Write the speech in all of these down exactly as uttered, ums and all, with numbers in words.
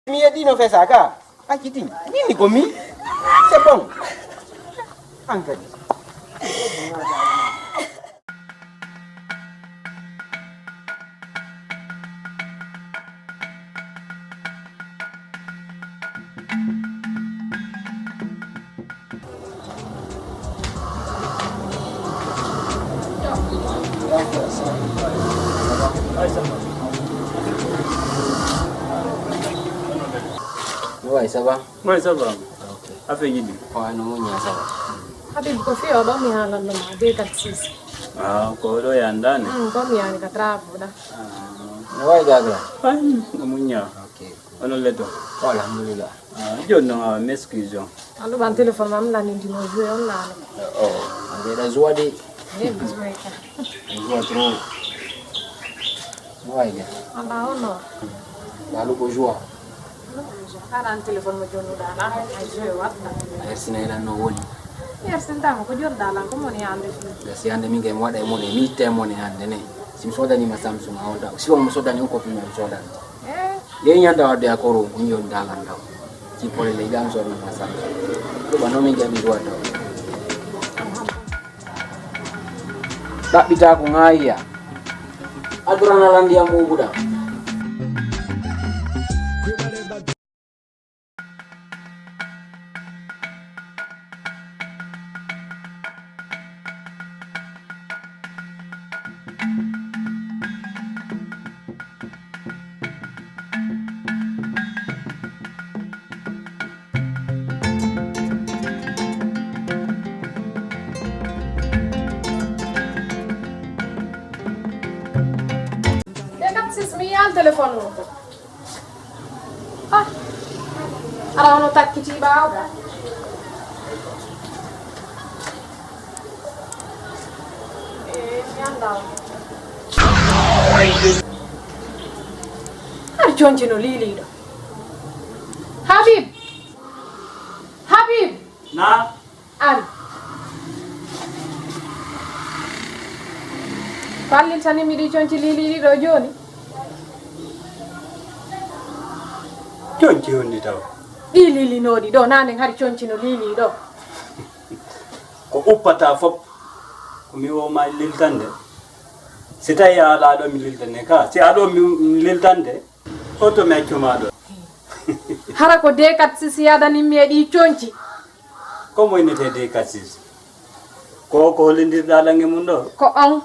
Mi yeɗino fesa ka. Accitin. Mini ko mi. C'est bon. An kadi. Ouais, ça va? Ouais, ça va. Ok. Affaire yidi. Ouais, no munya, ça va. Habib, ko fiyo ɗo mi haalanno ma deux quatre six. Ah, ko ɗo yandane? Mm, ko mi yani ka trafuɗa. Ah. No way gagra? Ay, no munya. Ok. Ono leto? Oh, alhamdulillah. Ah, jooni noon, a m'excuse on. Allo, ɓan téléphone ma mi lanindino joué on laano. Oh, a mbeɗa joie de. Hey, mi joué ka. A joie trop. No wayi de? Ala ono. Laalo ko joie. Kalan téléphone mo jonuɗa ala a joué watta. A hersina elan no woni. Hersintama ko joɗɗa lan ko moni hande. Gasi hande min kay mi waɗa e moni mi itta e moni hande ne. Si mi sodanima Samsung a on taw si on mo sodani on kopi mi am sodani. Eh. Yeñanta wadde a koro ko ñon dalan taw. Ci pole le jam sodani ma Samsung. Ko ba no min jabi do taw. Ɗaɓɓita ko ŋaayiya. Adorana lan ndiyam ɓuuɓuɗam. Nde kam sis mi yiyaan téléphone o. Ah, ara ono takkiti ɓaawo. Eh, mi anndaa. Har jonci no liiliiɗo. Habib! Habib! Na? Ari. Ko a liltani mi ɗi conci liiliiɗi ɗo jooni? Conci honɗi taw? Ɗi liilinooɗi ɗo, naa nden hari conci no liilii ɗo. Ko uppata fof, ko mi woma liltande. Si tawi a alaa ɗo mi liltane ka, si a ɗo mi mi liltande, hoto mi accuma ɗo. Hara ko dekat sisi yadanimmi e ɗi conci. Ko mo innetee dekat sisi? Ko ko hollindirɗa lan e mum ɗo? Ko on.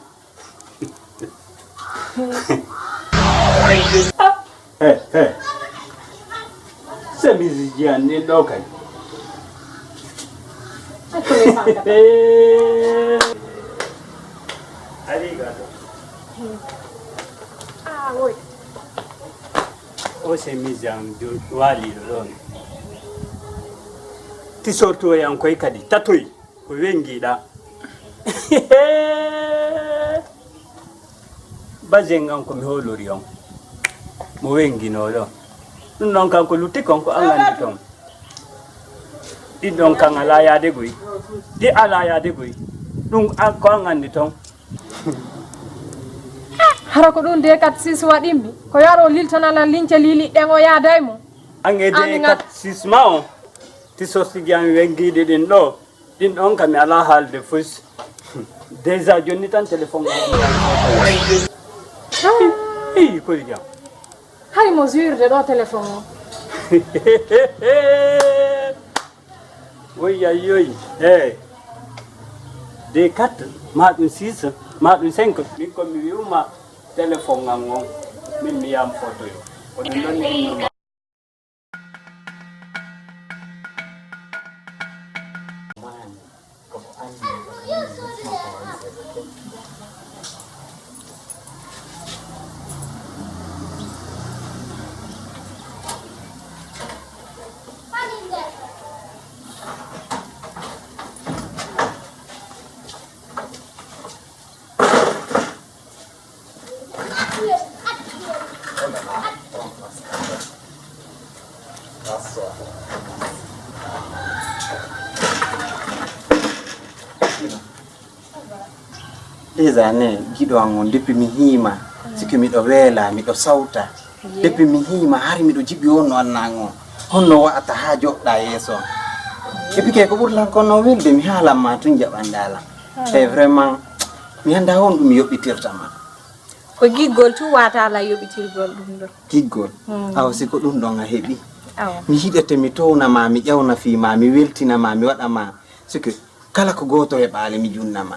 He, he. Chemise ji an ɗin ɗo kay. Ari gato. Ah, oui. O chemise an jo-, waaliɗo ɗon. Ti sortu o yan koy kadi tatoy. Ko wenngiɗa. Bajen an ko mi hoolori on. Mo wennginoo ɗon. Ɗum noon kan ko lutti kon ko an anndi ton. Ɗin ɗon kan alaa yaade goy. Ɗi alaa yaade goy. Ɗum a-, ko an anndi ton. Hara ko ɗum dekat sis waɗimmi. Ko yo ar o liltana lan lince liiliɗɗen o yaada e mum. An e dekat sis ma on. Ti sosigi an wenngiiɗi ɗin ɗo. Ɗin ɗon kam mi alaa haalde fus. Déjà jonni tan téléphone o. Ii, koy jam. Hay mo juirde ɗo téléphone o. Woy yayyoy. Hey. De quatre, ma ɗum six, ma ɗum cinq. Min ko mi wi'uma téléphone am on. Min mi yam photo yo. Ko ɗum ɗon mi wi'uma. Déjà ne, giɗo an on, depuis mi hiima, siki miɗo weela, miɗo sawta. Depuis mi hiima hari miɗo jiɓi on no annan on. Honno wa'ata haa joɗɗa yeeso am? Epi ke ko ɓurlan kon no welde mi haalan ma tun jaɓanɗa lan. Te vraiment mi annda honɗum mi yoɓɓitirta ma. Ko giggol tun wata lan yoɓɓitirgol ɗum ɗo. Giggol? Awa si ko ɗum ɗon a heɓi. Mi hiɗete mi towna ma mi ƴawna fii ma mi weltina ma mi waɗa ma. Sike kala ko gooto heɓaali mi junna ma.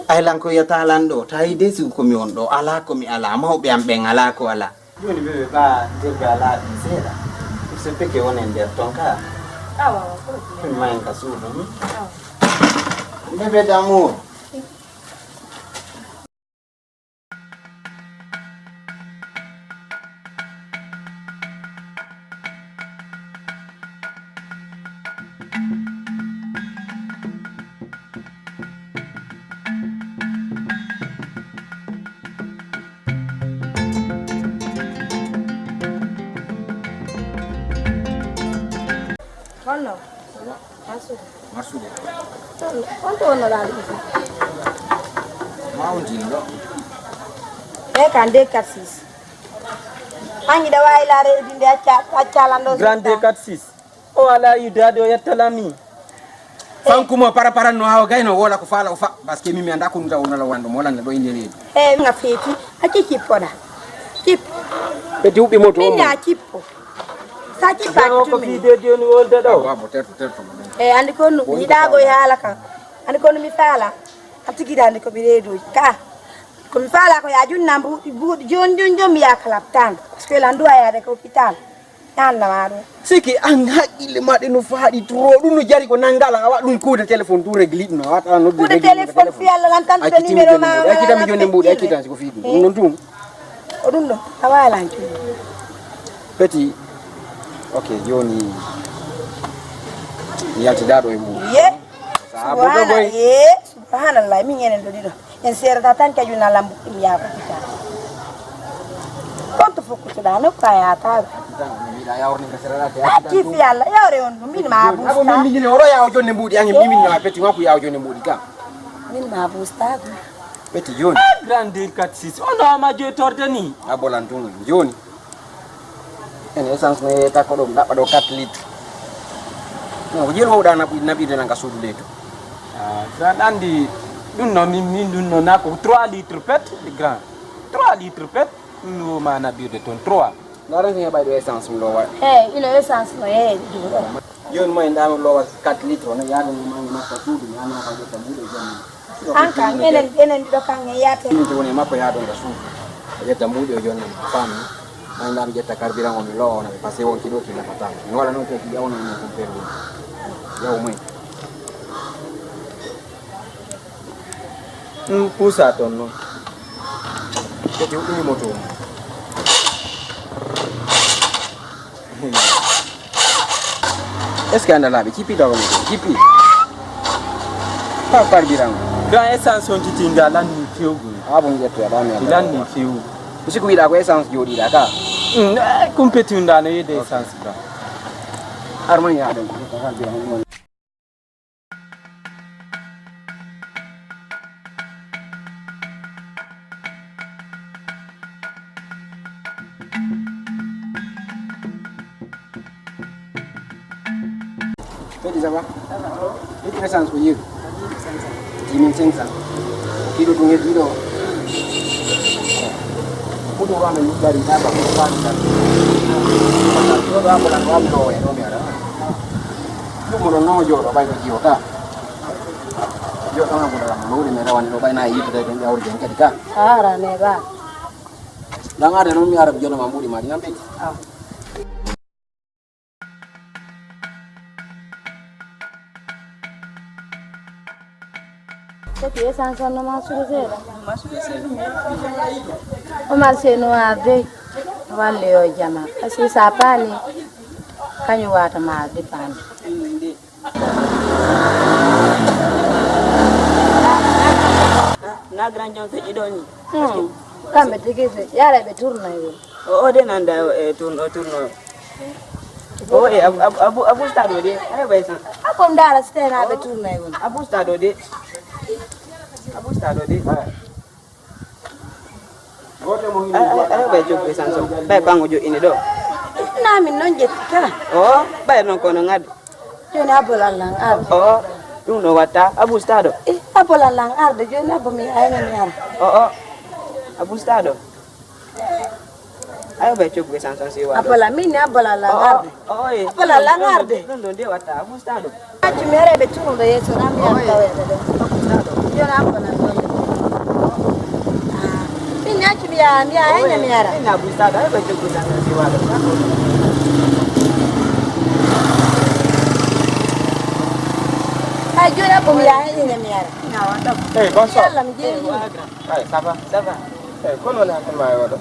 Ay lan ko wiyata lan ɗo ta yide sigo ko mi on ɗo alaa ko mi alaa mawɓe am ɓen alaa ko alaa. Jooni bebe ɓa debbe alaa ɗum seeɗa. Se peke wonen nder ton ka. Awa. Mayen ka suudu. Bebe d'amour. Honno? Marsude. Marsude. On to wonno laali ɗum. Ma on tino ɗo. E kan deux quatre six. Hangi da wayi laare e dinde acca acca lan ɗo. Grand deux quatre six. O ala yidade o yetta lami. Fankumo para para no hawa gayno wola ko fala o fa parce que mi mi anda ko nda wona la wando mo lan do inde reedu. E nga feti. Acci cippoɗa. Cippo. Ɓe diwɓi mo to. Min ya cippo. Sa cippa tumi. Ko fi de joni wolde ɗo. Wabo terto terto. E andi ko no yiɗago e haala kan. Andi ko no mi faala. A tigi dande ko mi reedoji ka. Ko mi faala ko ya junna mbuuɗi buuɗi joni joni joni mi ya kalab tan. Parce que lan duwa yaade ko hôpital. An na ma ɗum. Siki an haqqille ma ɗe no faaɗi tro ɗum no jari ko nangala awa ɗum kuude téléphone ɗum régli ɗum no wata nodde kuude téléphone fi Allah lan tan to numéro ma. Accitami jonde mbuuɗi accitan siko fi ɗum ɗum non ɗum. O ɗum ɗo a walanki. Petit. Ok joni mi yaltidaɗo e mbuuɗi. Ye. Sa bogogoy. Ye. Subhanallah min enen ɗo ɗiɗo. En serata tan kajuna lambu ɗum yaako kita. Konto fokkutuɗa nokku a yataɓe. Acci fi Allah yawre on ɗum min ma busta. Min min oro yawo jonne mbuɗi ange min min ma peti ma ku yawo jonne mbuɗi ka. Min ma busta. Peti joni. Grande quatre six. Ono ama je torde ni. Abolan tun joni. En essence no yeeyata ko ɗo ɗaɓɓa ɗo quatre litre. Non ko jeel wowɗa naɓude naɓirde nan ka suudu leydi to. Ah, so aɗa anndi ɗum no min min ɗum no na ko trois litre pet. Grand trois litre pet. Ɗum no ma naɓirde toon trois. Ndaran so heɓay ɗo essence mi lowa. Eyi ino essence no yeeyi. Joni ma en ɗano lowa quatre litre o no yaadani ma ngi makka suudu mi anno ka ƴetta mbuuɗe jonni. An kan enen enen ɗiɗo kan en yaate. Min to woni e makko yaadon ka suudu. O ƴetta mbuuɗi o jonna ma faami. An nda mi ƴetta carburant o mi lowa ona ɓe parce que wonki ɗo ki nafata. Mi waɗa noon ko ki ƴawna mi ko perdu. Yaw moy. Ɗum puusa toon noon. Ko ki huɗɗini moto o. Est ce que anda laaɓe cippi taw mo cippi. Pa parbiran. Ga essence on titi nga lanni fewgu. A bon ƴettu a dami. Lanni fewgu. Ko siku wiɗa ko essence joɗiɗa ka. Mm, eh, kumpeti unda no yede essence ga. Arman ya ɗum. Petit, ça va? Petit essence ko yeru. Dix mille cinq cents. Kiɗo ɗum heddi ɗo. Kuɗo wa men dari na ba ko fani tan. Ɗo ɗo ambulan wa mi ɗo e ɗo mi ara. Ɗum mo ɗon no joɗo ɓay ko jiwta. Yo ɗon ambulan mo ɗo mi rawani ɗo ɓay na yiɗde ɗon ɓe awri ɓen kadi ka. Ara ne ba. Ɗan ara non mi ara jono ma mbuɗi ma ɗi nan ɓe. Kadi essence on no ma suuɗa seeɗa. O marché no arde walle yo jama kasi sa paali kañum wata ma arde paali. Na grand jon seƴƴi ɗo ni. Kamɓe tigi yara ɓe tourna yo. O de nanda e tourno tourno. O e abu abu abu stado de ay bay san. Ako ndara stena ɓe tourna yo. Abu stado de. Abu stado de. Ay, ay, ay, ɓay coggu essence o. Ɓay kanko joɗɗini ɗo. Naa min non ƴetti kala. O, ɓay non kono ngaddu. Jooni a bolal lan arde. O, ɗum no watta. A busta ɗo. Eh, a bolal lan arde. Jooni a bomi ayna mi ara. O, o. A busta ɗo. Ayo ɓay coggu essence o si waɗo. A bolal min ni a bolal lan arde. O, o, eh. A bolal lan arde. Ɗum ɗo nde watta. A busta ɗo. Accu mi ara ɓe tunu ɗo yeeso na mi ara tawa ɓe ɗo. Jooni a bolal lan. Ah, min ni accu mi yaha, mi yaha, henya mi ara. Min na busta ɗo, ayo ɓay coggu essence o si waɗo. Ay, jooni a bomi yaha, henya mi ara. Hey, bonsoir. Yalla mi jeeyi. Ay, ça va? Ça va. Eh, kono woni hakkille ma e oɗo?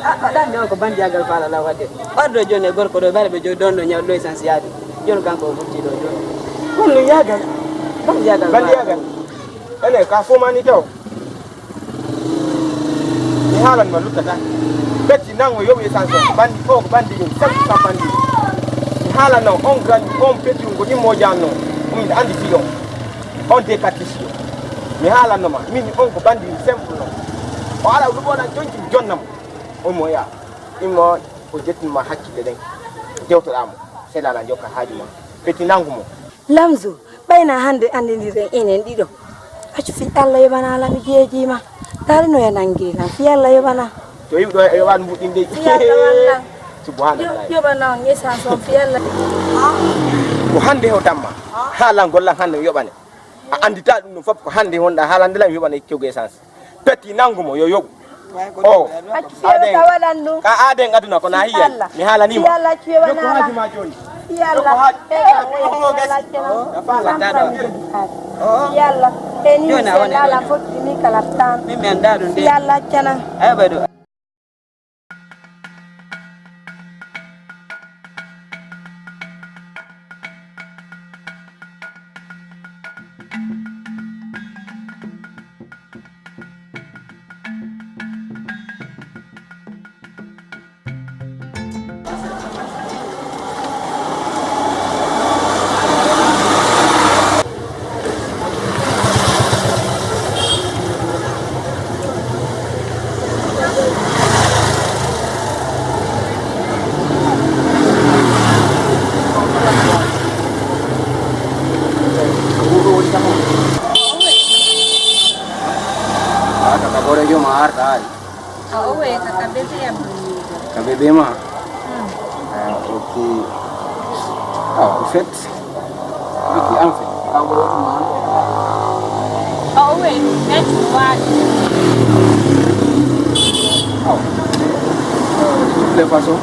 Ah, o ɗan ɗo ko bandiyagal faala la wadde. Oɗo jooni e gorko ɗo, ɓayde ɓe jooni ɗon no ñaw ɗo essence yaade. Jooni kanko o ɓurti ɗo jooni. Kono yagal? Bandiyagal faala. Bandiyagal? Ene, ka fomani taw? Mi haalan ma luttata. Betti nango yowi essence o. Bandi o ko bandi ɗum. Sept cent bandi. Mi haalan on, on grand, on petit ko immo janno. Ɗum andi fi on. On de katisiyo. Mi haalanno ma, min on ko bandi simple non. O ara luɓoɗan jonci jonnam. On mo ya. Immo o jettinma hakkille ɗen. Jewtoɗamo. Seɗa ala jokka haaju ma. Feti nangu mo. Lamzo, ɓayna hande andidiren enen ɗiɗo. Accu fi Allah yoɓana lami jeejima. Dari no ya nangiri lan fi Allah yoɓana. To yimɓe ɗo e yoɓani mbuɗɗinde. Fi Allah wallan. Subhanallah. Yo-, yoɓana on essence on fi Allah. Ko hande hewtanma. Haalangol lan hande mi yoɓane. A andita ɗum ɗum fof ko hande honɗa haalande lan yoɓana coggu essence. Petti nangu mo yo yoɓu. O. Accu fewta waɗan ɗum. Ka aaden aduna ko na hiya. Mi haalanima. Yalla accu yoɓana. Jokku haaju ma joni. Yalla. Jokku haaju. Yalla accana. Yalla. E ni mi se lala fotti mi kala tan. Min mi anda ɗum de. Yalla accana. Ay ɓay ɗo. Ata ka ɓorejo ma arta ari. A owe ka ka bebe ya boni. Ka bebe ma? Hmm. Ah, ok. Ah, en fait, ok, en fait. A owe, beti wali. Ah, de toutes les façons.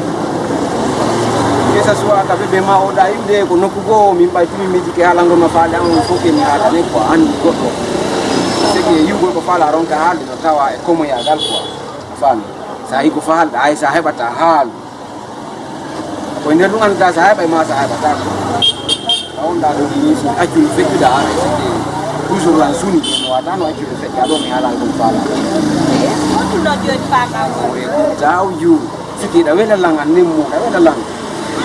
Que ça soit ka bebe ma o da imde ko nokku go min ɓay tumi miji ke haalangol ma faale an fof ke mi haalane quoi an goɗɗo. C'est que yugol ko faala ronka haalde no tawa e komoyagal quoi. A faami? Sa yi ko faalɗa, hay sa heɓata haalu. Ko e nder ɗum annduɗa sa heɓay ma sa heɓata ko. A wonɗa ɗo ɗi ni si accunu feƴƴuɗa, toujours lan suni, no wata no accunu feƴƴa ɗo mi haalan ɗum faala. Eh, ko ɗum ɗo joni faama ko? Ko e ɗum taw jur. Siki ɗa wela lan an nemmo, ɗa wela lan.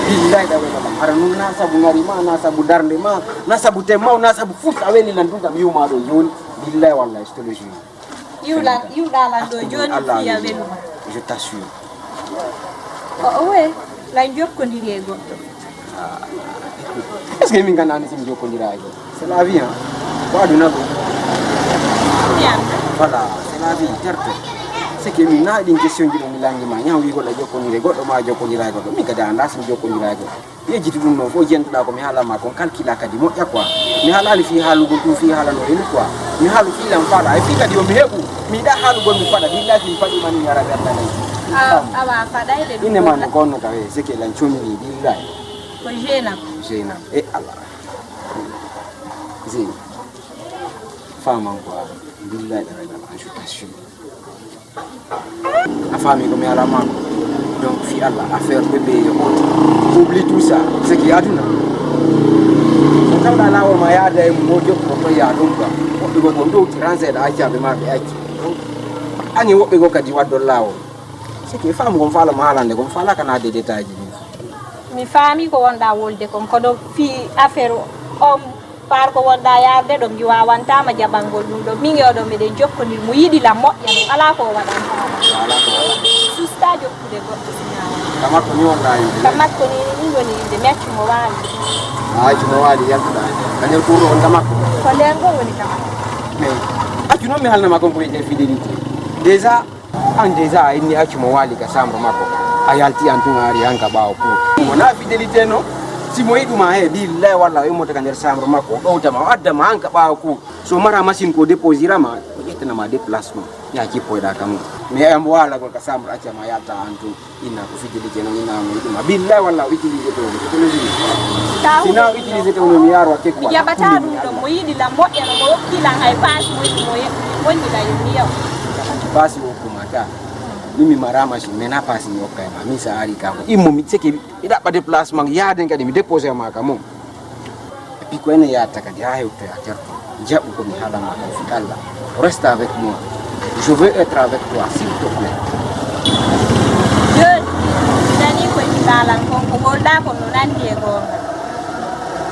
Billahi ɗa wela lan. Hara nun na sabu ngari ma, na sabu darnde ma, na sabu temmaw, na sabu fus a weli lan ɗum kam yiwma ɗo joni. Billahi wallahi, je te le jure. Yiwla, yiwɗa lan ɗo joni Allah fiya weluma. Je t'assure. O, o we, lan jokkondiri e goɗɗo. Ah. Est-ce que min ganda ni sim jokkondira e goɗɗo? C'est la vie, hein. Ko aduna ɗo. Miyam. Voilà, c'est la vie, certes. C'est que min na ɗin question ji ɗo mi langi ma, ñaw wi goɗɗo jokkondira e goɗɗo ma jokkondira e goɗɗo. Min kadi anda sim jokkondira e goɗɗo. Yejjiti ɗum noon fof, jeentuɗaa ko mi haalama kon, kalkila kadi moƴƴa quoi. Mi haalaali fii haalugol ɗum, fii haalano helu quoi. Mi haalu fii lan faala, e fii kadi yo mi heɓu. Mi yiɗa haalugol mi faɗa, billahi mi faɗi mani yara ɓerɗa ley. Awa faɗayde ɗum. Ine ma no gonno tawe, seke lan comini, billahi. Ko Jeynab. Jeynab, e Allah. Jeynab. Faman quoi, billahi ɗa renama, je t'assure. A faami ko mi ala maako. Donc fii Allah, affaire bébé et autres, oublie tout ça. C'est que aduna, ko tawɗa laawol ma yaada e mum o jokko ko toya ɗum ka. Woɓɓe goo ko ndowti ranseeɗa accaɓe ma ɓe acci. Ani woɓɓe goo kadi waddol laawol. C'est que faamu kon faala mo haalande kon faala kana de détail ji ɗum. Mi faami ko wonɗa wolde kon kono fii affaire on. Par ko wonɗa yarde ɗo, mi wawantaama jaɓangol ɗum ɗo. Min e oɗo meɗen jokkondir, mo yiɗi lam moƴƴa ɗum, alaa ko o waɗantaama. Alaa ko waɗantaama. Susta jokkude goɗɗo si ñaawa. Ka makko ni wonɗa yiide. Ka makko ni, ni ɗum woni yiide, mi accu mo waali. A accu mo waali, yaltuɗa. Ka nder kuuɗo on ka makko? Ko nder ngol woni ka makko. Mais accu noon mi haalnama kon ko wiyetee fidélité. Déjà, an déjà a inni accu mo waali ka chambre makko. A yalti an tun a ari han ka ɓaawo kuuɗo. Wonaa fidélité non. Si mo yiɗuma he, billahi walla o immoto ka nder chambre makko, o ɗowtama, o addama han ka ɓaawo kuuɗo. So mara machine ko déposirama, o ƴettanama déplacement. Ya kippoyɗa ka mum. Mais ambo waalagol ka chambre accama yalta an tun. Inna ko fidélité non, inna mo yiɗuma. Billahi walla o utilisé to, ko no jini. Si na o utilisé to, no mi yaro ke mi ko jaɓata ɗum ɗon, mo yiɗi lam moƴƴa no mo yokki lan hay paas mo yiɗi mo ye-, moƴƴi lan yo mi yaw. Paas o kuma ka. Ni mi mara machine, mais na paas mi yokka ma. Min sa ari ka ko. Immo mi seke mi ɗaɓɓa déplacement, yaaden kadi mi déposé ma ka mum. Et puis ko ene yaata kadi haa hewtoya terto. Jaɓu ko mi haalama ko fii Allah. Reste avec moi. Je veux être avec toi, s'il te plaît. Jooni, mi nanii ko mi haalan kon, ko ngolɗaa kon no nanndi e goonga.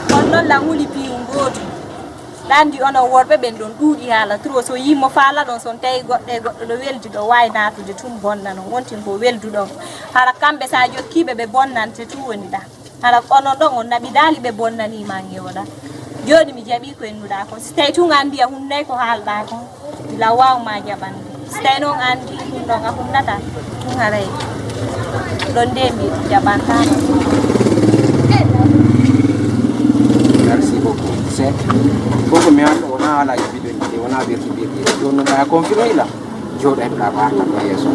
Kono noon lan huli piiw ngootu. Lanndi onon worɓe ɓen ɗon ɗuuɗi haala trop. So yii mo faala ɗon, so on tawi goɗɗo e goɗɗo ɗo weldi ɗo, waawi naatude tun bonna non. Wontin ko weldu ɗon. Hara kamɓe so a jokkii ɓe, ɓe bonnante tun woni ɗaa. Hara onon ɗon on naɓidaali ɓe bonnanii ma ngewoɗaa. Jooni mi jaɓii ko ennuɗaa kon. Si tawi tun a anndi a hunnay ko haalɗaa kon, gila waaw ma jaɓande. Si tawi noon a anndi ɗum ɗon a hunnataa, ɗum haray ɗon nde mbiɗi jaɓantaama. Merci beaucoup. C'est beaucoup, mais on a la vidéo, on a vérifié. Jooni noon a confirmé la. Jooɗo heɓɗa ko arta ko yeeso.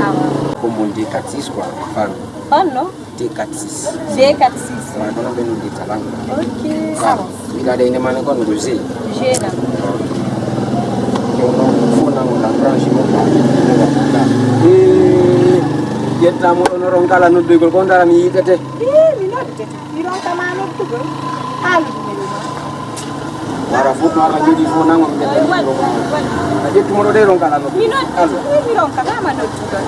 Awa. Ko mon D quatre six quoi. Fal. On non? D quatre six. D quatre six. Waaw, kono ɓe noddi kala. Ok, ça va. Wiɗa de inde mane kon ko G. G na. Kono fof nango la branche mo ka. Eh, yetta mo ɗon ron kala noddugol ko ndara mi yitete. Eh, mi noddete. Mi ronka ma noddugol. Haalu ɗum e ɗum. Wara fof to ara jooɗi fof nango mi ƴetta numéro ma. A ƴettu mo ɗo de ronka la noddu. Mi noddi, mi ronka ma ma noddugol.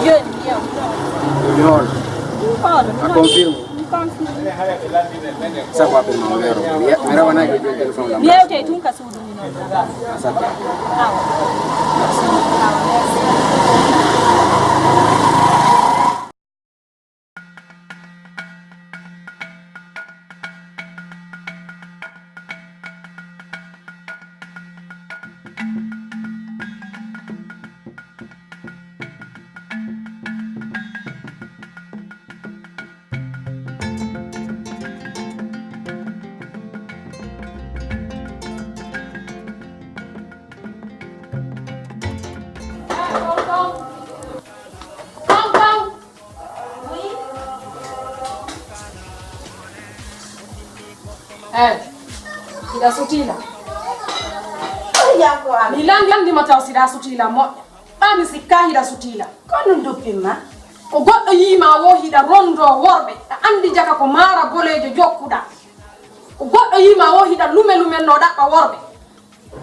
Jooni, mi yew. Mi hoolo. Mi hoolo, mi hoolo. A confirme. Mi confirme. Sabu appel ma o weero. Mi rewanaki e jooni téléphone lam. Mi yewtay tun ka suudu mi noon. A sakka. Awa. Merci. Awa, merci. Eh, hiɗa sutila. Ay, yanko am. Mi lan-, lanndima taw siɗa sutila moƴƴa. Ɓaa mi sikka hiɗa sutila. Ko ɗum duppimma? Ko goɗɗo yiima wo hiɗa rondo worɓe. A anndi jaka ko maara boleejo jokkuɗa. Ko goɗɗo yiima wo hiɗa lume lumenno ɗaɓɓa worɓe.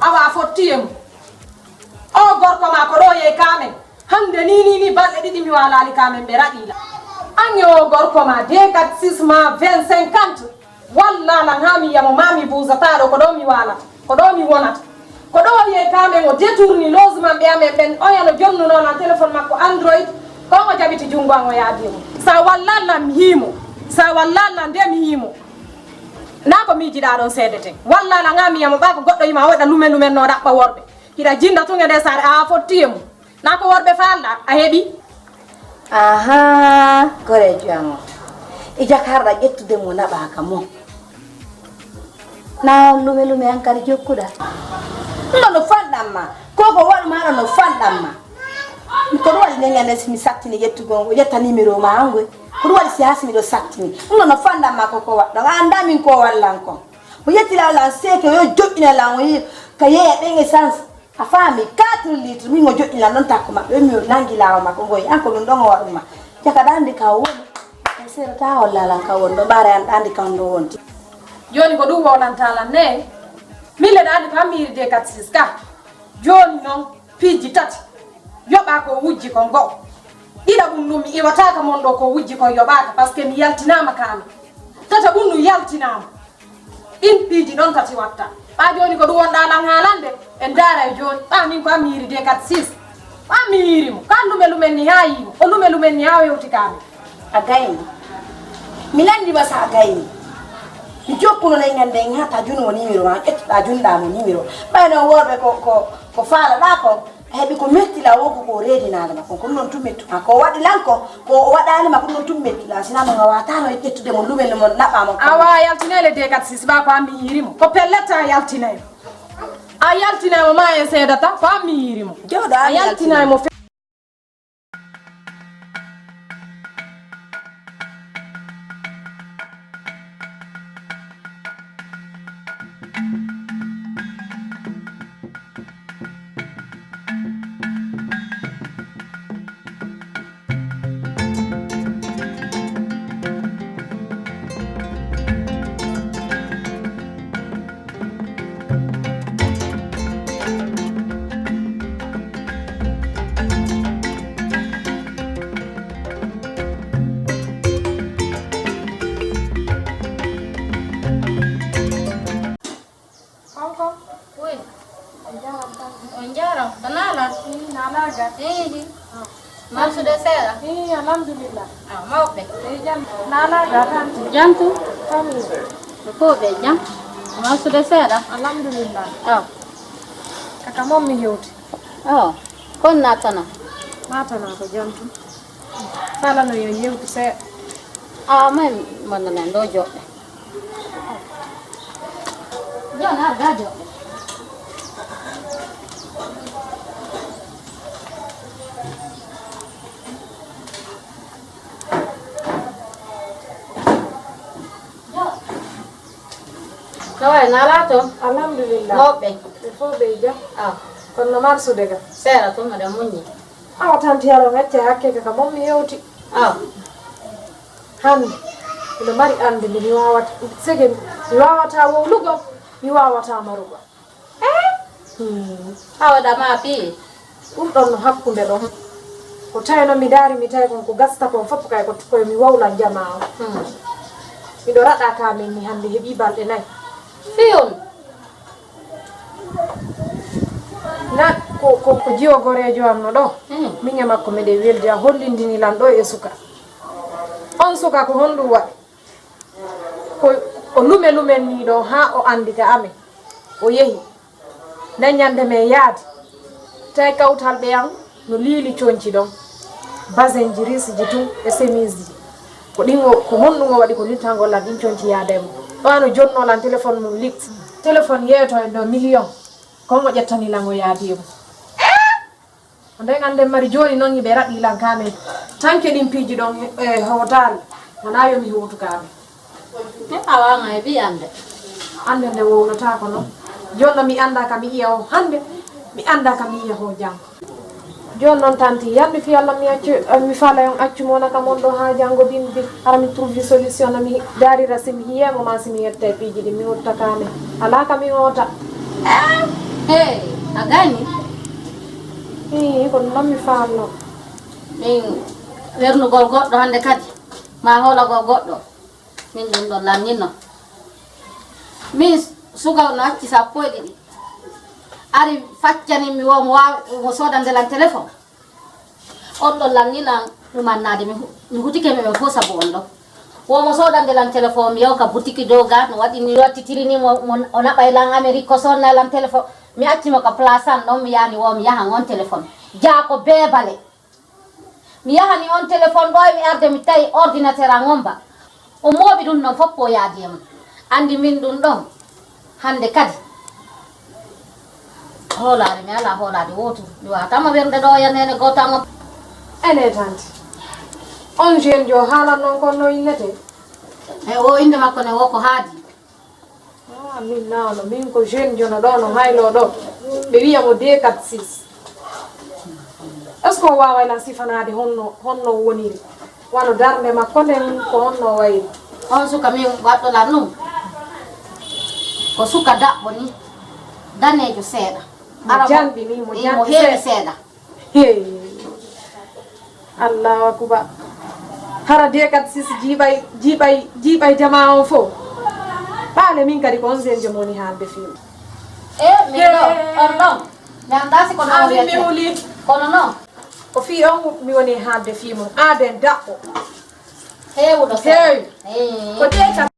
Awa a fotti e mum. O gorko ma ko ɗo yehi kamen. Hannde ni, ni, ni balɗe ɗiɗi mi waalaali kamen ɓe raɗiila. An e o gorko ma de quatre six ma vingt cinquante. Wallaa lan haa mi yamo ma mi buusata ɗo ko ɗo mi waalata. Ko ɗo mi wonata. Ko ɗo yehi kamen o détourni logement ɓe amen ɓen. Oya no jonnuno lan téléphone makko Android. Ko o jaɓiti junngo an o yaadi mo. Sa wallaa lan mi hiimo. Sa wallaa lan de mi hiimo. Na ko miijiɗaa ɗon seedete. Walla ala ŋaa mi yamo ɓaa ko goɗɗo yima o waɗa lumen lumen no ɗaɓɓa worɓe. Hiɗa jinda tun e nde saare a fotti e mum. Na ko worɓe faalɗaa a heɓi. Ahaa, koreejo am o. E jakarɗa ƴettude mo naɓaaka mo. Na on lume lume an kadi jokkuɗa. Ɗum ɗo no fanɗan ma. Ko ko waɗu maɗa no fanɗan ma. Ko ɗum waɗi nden ñande si mi sattini ƴettugol ngo, ƴetta numéro ma an ngoy. Ko ɗum waɗi si haa si miɗo sattini. Ɗum ɗo no fanɗan ma ko ko waɗɗon. A anndaa min ko wallan kon. Mo ƴetti laawol an seeke yo joƴƴina lan o yi ka yeeya ɗen essence. A faami quatre litres min o joƴƴina ɗon takko maɓɓe. Mi nangi laawol makko ngoy. An ko ɗum ɗon o waɗu ma. Jaka ɗa anndi ka o woni. Ko seeɗa ta holla lan ka woni ɗo. Ɓaare an ɗa anndi ka on ɗo wonti. Jooni ko ɗum wonanta lan ne. Min le ɗa anndi ko an mi yiri de quatre six ka. Jooni noon. Piiji tati. Yoɓa ko wujji kon goo. Ɗiɗa ɓun ɗun mi iwataaka mon ɗoo ko wujji kon yoɓaaka, parce que mi yaltinaama kaami. Tata ɓun ɗun yaltinaama. Ɗin piiji ɗon tati watta. Ɓaa jooni ko ɗun wonɗaa lan haalande? En ndaaray jooni. Ɓaa min ko an mi yiiri de kat sis. Ɓaa mi yiiri mo. Ko an lume lumen ni haa yii mo. O lume lumen ni haa o hewti kaami. A gayni. Mi lanndii ma si a gayni. Mi jokkuno ley ñande en haa ta junoo nimiro maa, ƴettuɗaa junɗaa mo nimiro. Ɓay no worɓe ko, ko, ko faalaɗaa kon, a heɓi ko metti la woo ko ko reedinaade ma kon. Ko ɗun ɗon tun mettu maa. Ko o waɗi lan ko, ko o waɗaali ma, ko ɗun ɗon tun mettu la. Sinaa mo nga waataano ƴettude mo lumen mo naɓaa mo. Awa yaltinee le de kat sis ɓaa ko an mi yiiri mo. Ko pellet a yaltinay mo. A yaltinay mo maa en seedata, ko an mi yiiri mo. Jooɗo an mi yaltinay mo. Kanko? Oui. On jaaraama tan. On jaaraama. To Naala? Ii, Naala ga. Ii. Ah. Marsude seeɗa? Ii, alhamdulillah. Ah, mawɓe. Ii, jam. Naala ga tan. Jam tu? Famille. Ko fof ɓe jam. Marsude seeɗa? Alhamdulillah. Aw. Kaka moom mi hewti. Oh, kon naatana? Naatana ko jam tu. Sala no yo yewtu seeɗa. Ah, men, men, men, ɗo joɗɗe. Jon, ar ga joɗɗe. Jon. No wayi, Naala toon? Alhamdulillah. Mawɓe? Ɓe fof ɓe jam. Ah. Kono no marsude ga? Seeɗa toon, mbeɗa muññi. Awa, tanti Yero, mi acca hakke ka, ka moom mi yewti. Ah. Hannde, miɗo mari annde nde mi waawata, sege mi waawata wowlugo, mi waawata marugo. Eh? Hmm. A waɗa ma fii? Ɗum ɗon no hakkunde ɗon. Ko tawi noon mi daari, mi tawi kon ko gasta kon fof kay ko, ko mi wowla jamaa o. Hmm. Miɗo raɗa ka min ni hannde heɓi balɗe nayi. Fii on? Na ko, ko, ko jiwo goreejo am no ɗo. Hmm. Min e makko miɗen weldi, a hollindini lan ɗo e suka. On suka ko honɗum waɗi? Ko o lume lumen nii ɗo haa o anndi ka amen. O yehi. Nden ñannde men yaadi. Tawi kawtal ɓe an no liili conci ɗon. Basenji, risiji tun e semiseji. Ko ɗin o, ko honɗum o waɗi ko littangol lan ɗin conci yaada e mum. Ɗo ano jonnoo lan téléphone mum likt. Téléphone yeeto e ɗo million. Kon o ƴettani lan o yaadi e mum. On nden annden mari jooni noon hiɓe raɗi lan ka men. Tanke ɗin piiji ɗon e hootaali. Wonaa yo mi hootu ka men. Mi ɓawaama e ɓii annde. Annde nde wowlataako noon. Jooni noon mi anndaa ka mi yiya o hannde, mi anndaa ka mi yiya o janngo. Jooni noon tanti, yalli fii Alla mi accu, mi faala on accu mo wona ka mon ɗo haa janngo bimbi. Hara mi trouve solution no mi daarira si mi hiyee mo maa si mi yetta e piiji ɗi mi hotta ka men. Alaa ka mi hoota. Hey, a gayni? Ii, ko ɗum ɗon mi faamno. Min wernugol goɗɗo hannde kadi, maa hoolagol goɗɗo. Min ɗum ɗon lanninno. Min suka no acci sappo e ɗiɗi. Ari faccani mi wo mo wa-, mo soodande lan téléphone. On ɗon lanni lan ɗumannaade mi hu-, mi hutike mi ɓe fof sabu on ɗon. Wo mo soodande lan téléphone mi yaw ka butiki dow ga no waɗi ni wattitiri ni mo, mo, o naɓay lan Amérique ko sonna lan téléphone. Mi acci mo ka place an ɗon mi yaani wo mi yahan on téléphone. Jaa ko beebale. Mi yahani on téléphone ɗo e mi arde mi tawi ordinateur an on ba. O mooɓi ɗum ɗon fof ko yaadi e mum. Anndi min ɗum ɗon hannde kadi. Hoolaare mi alaa hoolaade wootu. Mi waawatama werde ɗo ya neene gooto an on. Ene tanti. On jeune jo haalan noon kon no innete? E o innde makko ne wo ko haadi. Ah, min naano, min ko jeune jono ɗo no haylo ɗo. Ɓe wiya mo deux quatre six. Est-ce que o waaway lan sifanaade honno, honno o woniri? Wano darnde makko nden ko honno o wayri? On suka min waɗɗo lan ɗum. Ko suka daɓɓo ni. Daneejo seeɗa. Mo janɗi ni, mo janɗi heewi seeɗa. Hey, Allahu akubar. Hara de kat sis jiiɓay, jiiɓay, jiiɓay jama on fof. Ɓaale min kadi ko on sen joom woni haalde fii mum. E min ɗo, on ɗon. Mi anndaa si ko ɗon on wiyata. Kono non. Ko fii on mi woni haalde fii mum. Aaden daɓɓo. Heewuɗo seeɗa. Heewi. Ko de kat.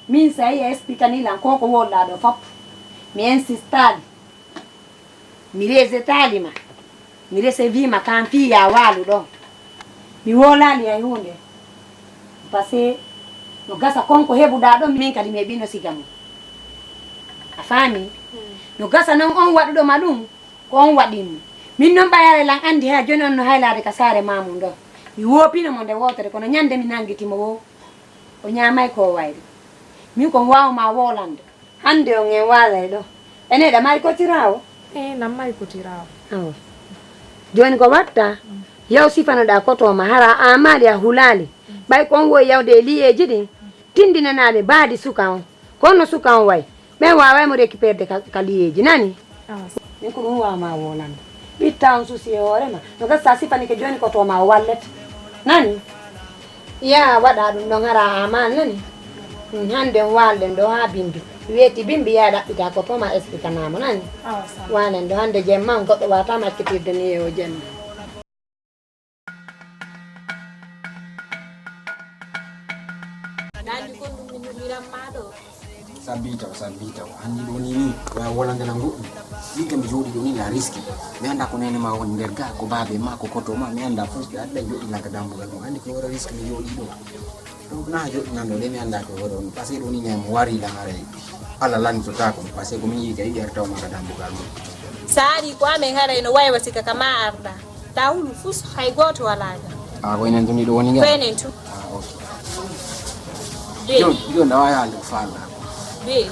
Min, so a yii a expliquani lan ko ko wowlaa ɗo fop, mi insistaali, mi resetaali ma, mi resevii ma kan fii ya waalu ɗo. Mi wowlaali hay huunde. Parce que no gasa kon ko heɓuɗaa ɗon, min kadi mi heɓino siga mum. A faami? No gasa non on waɗuɗo ma ɗum, ko on waɗi mum. Min non ɓay haray lan anndi haa jooni on no haylaade ka saare ma mum ɗo. Mi woopino mo nde wootere, kono ñande mi nanngiti mo wo, o ñaamay ko wayri. Min ko mi waawa ma wowlande. Hannde on en waalay ɗo. Ene ɗa mari kotiraawo? Ee, nan mari kotiraawo. Awa. Jooni ko watta? Yaw sifanoɗaa koto ma, hara a maali a hulaali. Ɓay ko on woyi yawde e liyeeji ɗin, tindinanaa ɓe baadi suka on. Kono suka on way, ɓen waaway mo récupérde ka, ka liyeeji, nani? Awa. Min ko ɗum waawa ma wowlande. Ɓitta on susi e hoore ma. No gasa sa sifanike jooni koto ma o wallet. Nani? Yaa waɗa ɗum ɗon hara a maal, nani? Ɗum hannde on waalden ɗo haa bimbi. Weeti bimbi yaa ɗaɓɓita koto ma expliquanaa mo, nani? Awa, sa. Waalen ɗo hannde jemma on goɗɗo waata ma accitirde ni e o jemma. Nandi kon ɗum mi nuɗɗiran ma ɗo. Sabbi taw, sabbi taw. Anndi ɗo ni ni, waya wolande na goɗɗum. Min kam mi jooɗi ɗo ni na riski. Mi annda ko nene ma woni nder ga, ko baabe ma, ko koto ma, mi annda fof ɓe adda joɗɗina ka dambugal mum. Anndi ko wara riski mi jooɗi ɗo. Donc na joɗɗinan ɗo de mi annda ko wara on. Parce que ɗo ni ne mo wari lan haray. Allah lantotaako mo. Parce que ko min yiɗi ka yiɗi artaw ma ka dambugal mum. Sa ari ko amen haray no waywa sika ka ma arda. Tawulu fus hay gooto walaa ga. A ko enen tun ɗiɗo woni ga? Ko enen tun. Ah, ok. Be. Jon, jon, a wawi haalde ko faalɗa ko. Be.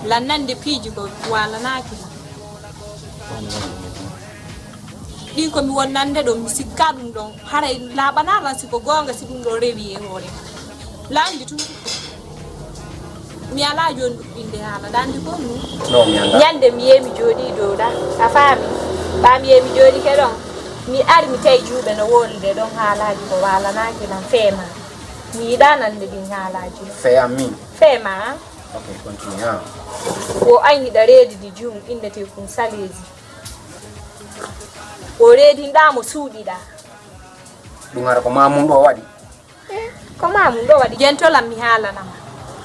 Lannande piiji ko walanaaki ma. Ɗin ko mi wonnande ɗon, mi sikka ɗum ɗon. Haray laaɓanaa lan si ko goonga, si ɗum ɗon rewi e hoore. Lanndi tun. Mi alaa jooni ɗuɗɗinde haala, ɗa anndi ko ɗum? No, mi anndaa. Ñande mi yehi mi jooɗii dow ɗa, a faami? Ɓaa mi yehi mi jooɗike ɗon, mi ari mi tawi juuɓe no wowlide ɗon haalaaji ko waalanaaki lan feema. Mi yiɗaa nande ɗin haalaaji ɗon. Feema min? Feema, an? Ok, continue, an. Wo an hiɗa reedidi jum innetee kun saleeji. Wo reedinɗaa mo suuɗiɗaa. Ɗum hara ko maa mun ɗo waɗi? Eh, ko maa mun ɗo waɗi. Jentolan mi haalana ma.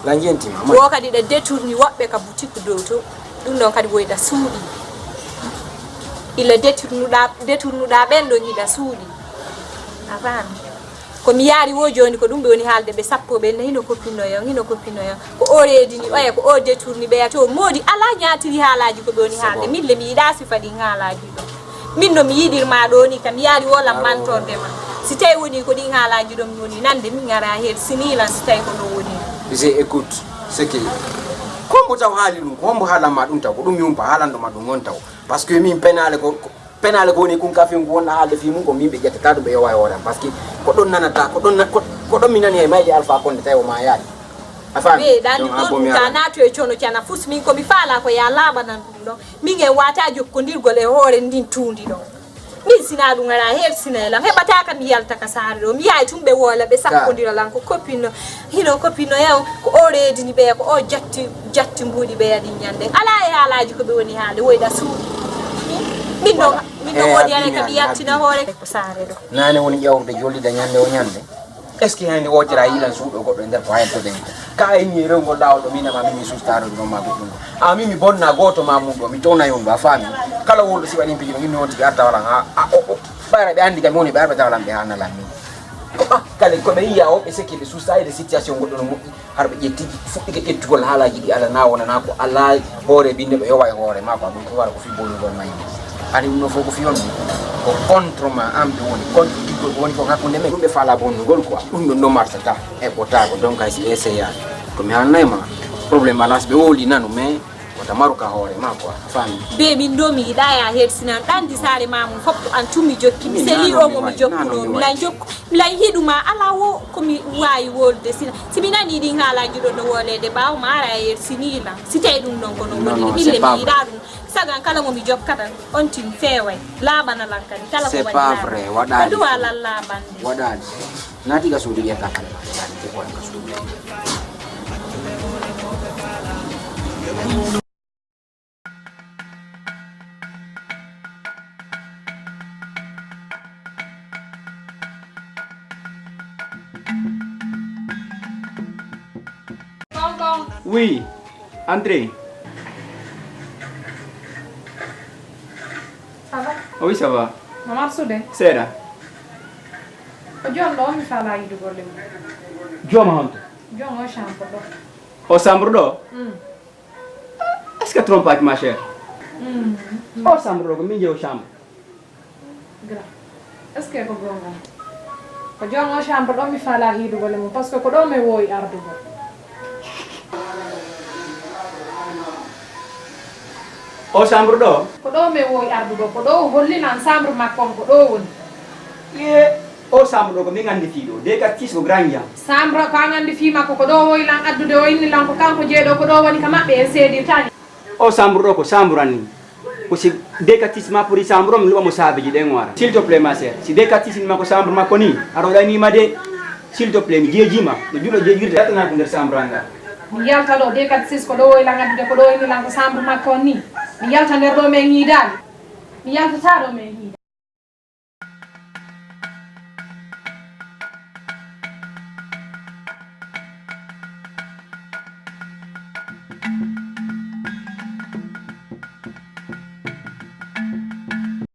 Lan jentima, man. Wo kadi ɗa détourni woɓɓe ka boutique dow to. Ɗum ɗon kadi woyɗa suuɗi. Ila détournuɗaa, détournuɗaa ɓen ɗon hiɗa suuɗi. A faami? Ko mi yaari wo jooni ko ɗum ɓe woni haalde ɓe sappo ɓen ne hino kopinoyo, hino kopinoyo. Ko o reedini oya, ko o détourni ɓeya to moodi alaa ñaatiri haalaaji ko ɓe woni haalde. Min le mi yiɗaa sifa ɗin haalaaji ɗo. Min no mi yiɗirma ɗo ni kam yaari wolam mantorde ma. Si tawi woni ko ɗin haalaaji ɗon mi woni nande min ara her sinilan si tawi ko ɗo woni. Je écoute, c'est que hombo taw haali ɗum, ko hombo haalanma ɗum taw, ko ɗum yumpa haalanɗoma ɗum on taw. Parce que min penaale ko, ko, penaale ko woni kun kafin ko wonna haalde fii mum ko min ɓe ƴettata ɗum ɓe yowa e hoore am. Parce que ko ɗon nanata, ko ɗon na-, ko, ko ɗon mi nani hay mayde Alpha Condé tawi o maayaali. A faami? Ɓe ɗaani. Donc, an ko mi ka ala. Naatu e cono cana fus min ko mi faala ko ya laaɓanan ɗum ɗon. Min en waata jokkondirgol e hoore ndin tuundi ɗon. Min sinaa ɗum ara hersina e lan. Heɓataa ka mi yalta ka saare ɗo. Mi yahay tun ɓe woola ɓe sakkondira lan ko kopinno. Hino kopinno yaw ko o reedini ɓeya ko o jatti, jatti mbuuɗi ɓeya ɗin ñande. Alaa e haalaaji ko ɓe woni haalde woyɗa suuɗi. Min ɗo, min ɗo woodi ara ka mi yaltina hoore ko saare ɗo. Naane woni ƴawrude jollida ñande o ñande. Est-ce que hande wotira yilan suuɗo goɗɗo e nder ko hayto den? Ka a inni rewgol laawol ɗo minama min mi sustaro ɗum ma goɗɗum. A min mi bonna goto ma mum ɗo mi tona yon ɗo a faami. Kala wonɗo si waɗi piiji ɗo min mi wonti ɓe arta wala ha a o o. Ɓayra ɓe andi kam woni ɓe arɓe tawalan ɓe hana lan min. Ko ah kala ko ɓe yiya o ɓe seki ɓe susta e situation goɗɗo no moƴƴi. Har ɓe ƴetti fuɗɗike ƴettugol haalaji ɗi ala na wona na ko ala hoore binde ɓe yowa e hoore ma ko ɗum ko wara ko fi bonugol mayni. Ari ɗum ɗo fof ko fiyonmi ko contre ma an ɓe woni contre ɗiggol ko woni fof hakkunde men ɗum ɓe faala bonnugol quoi. Ɗum ɗon ɗo marsata e ɓotaako donc hay si essayani ko mi haalnay ma. Problème ala so ɓe wowli nanu mais ko Ka maru ka hoore ma quoi, a faami? Be min ɗo mi yiɗa ya hersinan ɗandi saare ma mum fof to an tumi jokki. Mi seli o mo mi jokkuno. Milan jokku, milan yiɗuma ala wo ko mi wawi wolde sina. Si mi nani ɗin haalaji ɗo no wolede ɓawo ma ara ya hersini lan. Si tawi ɗum ɗon ko no woni, mi yiɗa ɗum. Sagan kala mo mi jokkata on tin feway. Laaɓana lan kadi kala ko waɗi. C'est pas vrai, waɗaali. Ko duwa lan laaɓande. Waɗaali. Naati ka suudu ƴetta kala. Naati ko ka suudu. Oui, entrez. Ça va? Oui, ça va. Maman Soudé. Seeɗa. Ko joom ɗo mi fala yiɗugol ɗum. Jooma honto? Joom o chambre ɗo. O chambre ɗo? Mm. Est-ce que trompage, ma chère? Mm. O chambre ɗo ko min jeewo chambre. Gra. Est-ce que ko gonga? Ko joom o chambre ɗo mi fala hiidugol e mum, parce que ko ɗo mi wowi ardugol. O chambre ɗo? Ko ɗo mi wowi ardugol, ko ɗo o holli lan chambre makko on, ko ɗo woni. Ye, o chambre ɗo ko min andi fii ɗo. Deux quatre six ko grand jam. Chambre ko an andi fii makko, ko ɗo wowi lan addude, o inni lan ko kanko jeeɗo, ko ɗo woni ka maɓɓe en seedirtani. O chambre ɗo ko chambre an ni. Ko si deux quatre six ma poti chambre o, mi luɓa mo saabeji ɗen o ara. S'il te plaît, ma sœur. Si deux quatre six ma ko chambre makko ni, aɗa waɗani ma de. S'il te plaît, mi jeejima. Mi juulo jeejirde. Yaltana ko nder chambre anga. Mi yalta ɗo, deux quatre six ko ɗo wowi lan addude, ko ɗo inni lan ko chambre makko on ni. Mi yalta nder ɗo men yiidaali. Mi yaltata ɗo men yiidaali.